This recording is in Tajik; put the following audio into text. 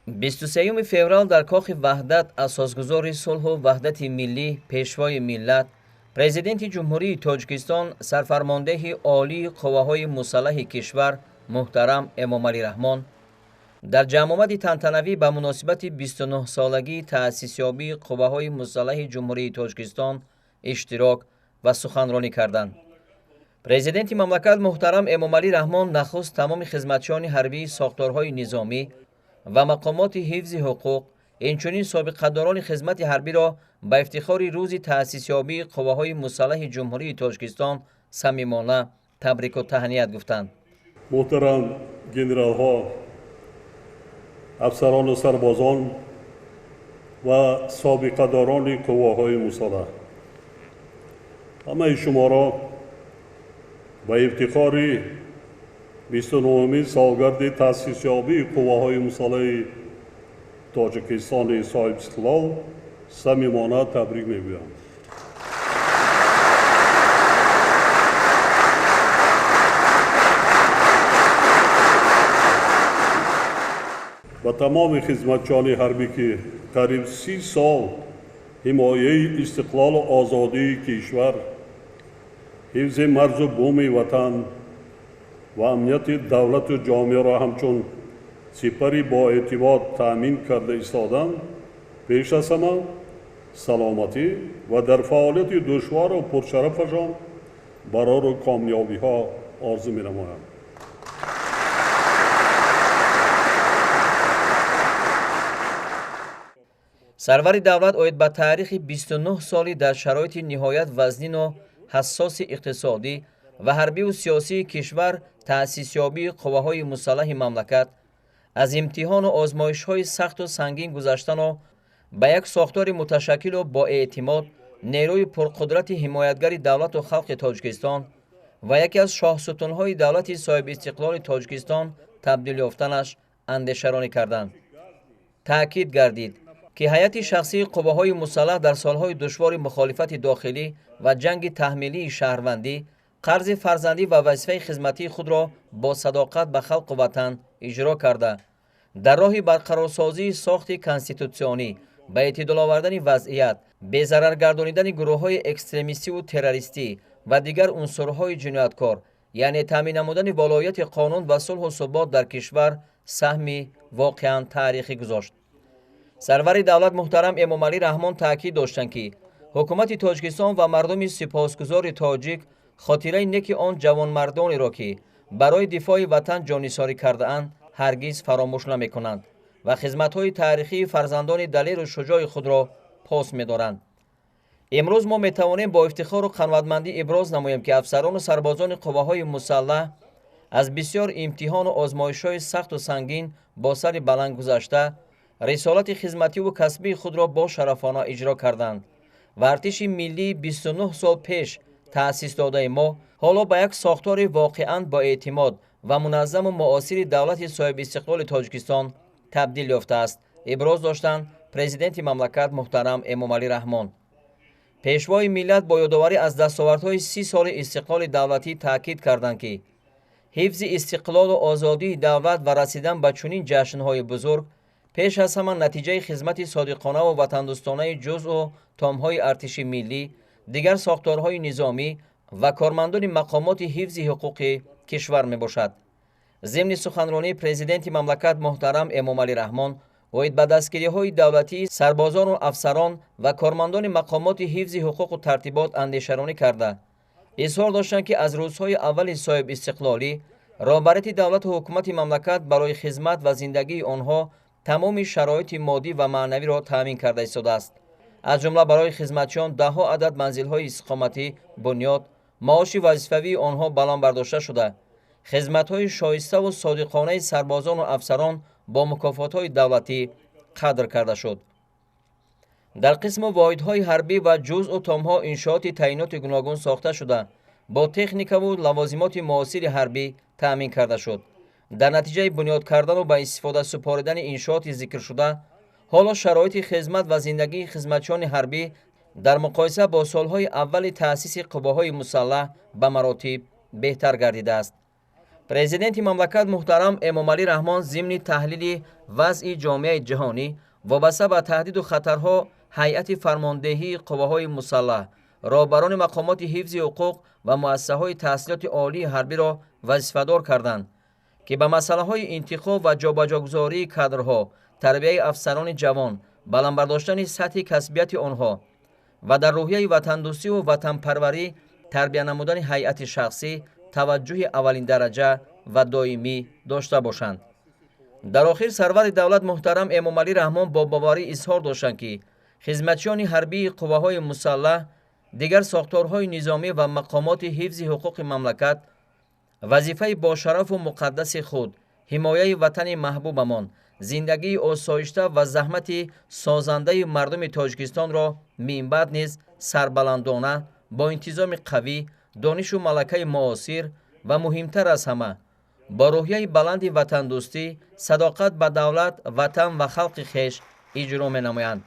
23 феврал дар Кохи Ваҳдат асосгузори сулҳу ваҳдати миллӣ, Пешвои миллат, Президенти Ҷумҳурии Тоҷикистон, сарфармондеҳи олии қувваҳои мусаллаҳи кишвар муҳтарам Эмомалӣ Раҳмон дар ҷамъомади тантанавӣ ба муносибати 29-солагии таъсисёбии қувваҳои мусаллаҳи Ҷумҳурии Тоҷикистон иштирок ва суханронӣ карданд. Президенти мамлакат муҳтарам Эмомалӣ Раҳмон нахуст тамоми хизматчиёни ҳарбии сохторҳои низомӣ ва мақомоти ҳифзи ҳуқуқ, инчунин собиқадорони хизмати ҳарбиро ба ифтихори рӯзи таъсисёбии қувваҳои мусаллаҳи Ҷумҳурии Тоҷикистон самимона табрику таҳният гуфтанд. Муҳтарам генералҳо, афсарону сарбозон ва собиқадорони қувваҳои мусаллаҳ, ҳамаи шуморо ба ифтихори 29-умин солгарди таъсисёбии қувваҳои мусаллаҳи Тоҷикистони соҳибистиқлол самимона табрик мегӯям. Ба тамоми хизматчиёни ҳарбӣ, ки қариб 30 сол ҳимояи истиқлолу озодии кишвар, ҳифзи марзу буми ватан ва амнияти давлату ҷомеаро ҳамчун сипари боэътимод таъмин карда истоданд, пеш аз ҳама саломатӣ ва дар фаъолияти душвору пуршарафашон барору комёбиҳо орзу менамоям. Сарвари давлат оид ба таърихи 29 соли дар шароити ниҳоят вазнину ҳассоси иқтисодӣ ва ҳарбиву сиёсии кишвар таъсисёбии қувваҳои мусаллаҳи мамлакат, аз имтиҳону озмоишҳои сахту сангин гузаштану ба як сохтори муташаккилу боэътимод, нерӯи пурқудрати ҳимоятгари давлату халқи Тоҷикистон ва яке аз шоҳсутунҳои давлати соҳибистиқлоли Тоҷикистон табдил ёфтанаш андешаронӣ карданд. Таъкид гардид, ки ҳайати шахсии қувваҳои мусаллаҳ дар солҳои душвори мухолифати дохилӣ ва ҷанги таҳмилии шаҳрвандӣ қарзи фарзандӣ ва вазифаи хизматии худро бо садоқат ба халқу ватан иҷро карда, дар роҳи барқарорсозии сохти конститутсионӣ, ба эътидол овардани вазъият, безарар гардонидани гурӯҳҳои экстремистиву террористӣ ва дигар унсурҳои ҷинояткор, яъне таъмин намудани волоияти қонун ва сулҳу субот дар кишвар саҳми воқеан таърихӣ гузошт. Сарвари давлат муҳтарам Эмомалӣ Раҳмон таъкид доштанд, ки ҳукумати Тоҷикистон ва мардуми сипосгузори тоҷик хотираи неки он ҷавонмардонеро, ки барои дифои ватан ҷоннисорӣ кардаанд, ҳаргиз фаромӯш намекунанд ва хизматҳои таърихии фарзандони далеру шуҷои худро пос медоранд. Имрӯз мо метавонем бо ифтихору қанватмандӣ иброз намоем, ки афсарону сарбозони қувваҳои мусаллаҳ аз бисёр имтиҳону озмоишҳои сахту сангин бо сари баланд гузашта, рисолати хизмативу касбии худро бошарафона иҷро карданд ва артиши миллии 29 сол пеш таъсис додаи мо ҳоло ба як сохтори воқеан боэътимод ва муназзаму муосири давлати соҳибистиқлоли Тоҷикистон табдил ёфтааст, иброз доштанд президенти мамлакат муҳтарам Эмомалӣ Раҳмон. Пешвои миллат бо ёдоварӣ аз дастовардҳои 30 соли истиқлоли давлатӣ таъкид карданд, ки ҳифзи истиқлолу озодии давлат ва расидан ба чунин ҷашнҳои бузург пеш аз ҳама натиҷаи хизмати содиқонаву ватандӯстонаи ҷузъу томҳои артиши миллӣ, дигар сохторҳои низомӣ ва кормандони мақомоти ҳифзи ҳуқуқи кишвар мебошад. Зимни суханронии президенти мамлакат муҳтарам Эмомалӣ Раҳмон оид ба дастгириҳои давлатии сарбозону афсарон ва кормандони мақомоти ҳифзи ҳуқуқу тартибот андешаронӣ карда, изҳор доштанд, ки аз рӯзҳои аввали соҳибистиқлолӣ роҳбарияти давлату ҳукумати мамлакат барои хизмат ва зиндагии онҳо тамоми шароити моддӣ ва маънавиро таъмин карда истодааст. Аз ҷумла барои хизматчиён даҳҳо адад манзилҳои истиқоматӣ бунёд, маоши вазифавии онҳо баланд бардошта шуда, хизматҳои шоиставу содиқонаи сарбозону афсарон бо мукофотҳои давлатӣ қадр карда шуд. Дар қисму воҳидҳои ҳарбӣ ва ҷузъу томҳо иншооти таъиноти гуногун сохта шуда, бо техникаву лавозимоти муосири ҳарбӣ таъмин карда шуд. Дар натиҷаи бунёд кардану ба истифода супоридани иншооти зикршуда, ҳоло шароити хизмат ва зиндагии хизматчиёни ҳарбӣ дар муқоиса бо солҳои аввали таъсиси қувваҳои мусаллаҳ ба маротиб беҳтар гардидааст. Президенти мамлакат муҳтарам Эмомалӣ Раҳмон зимни таҳлили вазъи ҷомеаи ҷаҳонӣ вобаста ба таҳдиду хатарҳо ҳайати фармондеҳии қувваҳои мусаллаҳ, роҳбарони мақомоти ҳифзи ҳуқуқ ва муассисаҳои таҳсилоти олии ҳарбиро вазифадор карданд, ки ба масъалаҳои интихоб ва ҷобаҷогузории кадрҳо, тарбияи афсарони ҷавон, баланд бардоштани сатҳи касбияти онҳо ва дар рӯҳияи ватандӯстиву ватанпарварӣ тарбия намудани ҳайати шахсӣ таваҷҷӯҳи аввалиндараҷа ва доимӣ дошта бошанд. Дар охир сарвари давлат муҳтарам Эмомалӣ Раҳмон бо боварӣ изҳор доштанд, ки хизматчиёни ҳарбии қувваҳои мусаллаҳ, дигар сохторҳои низомӣ ва мақомоти ҳифзи ҳуқуқи мамлакат вазифаи бошарафу муқаддаси худ, ҳимояи ватани маҳбубамон, зиндагии осоишта ва заҳмати созандаи мардуми Тоҷикистонро минбаъд низ сарбаландона бо интизоми қавӣ, донишу малакаи муосир ва муҳимтар аз ҳама бо рӯҳияи баланди ватандӯстӣ, садоқат ба давлат, ватан ва халқи хеш иҷро менамоянд.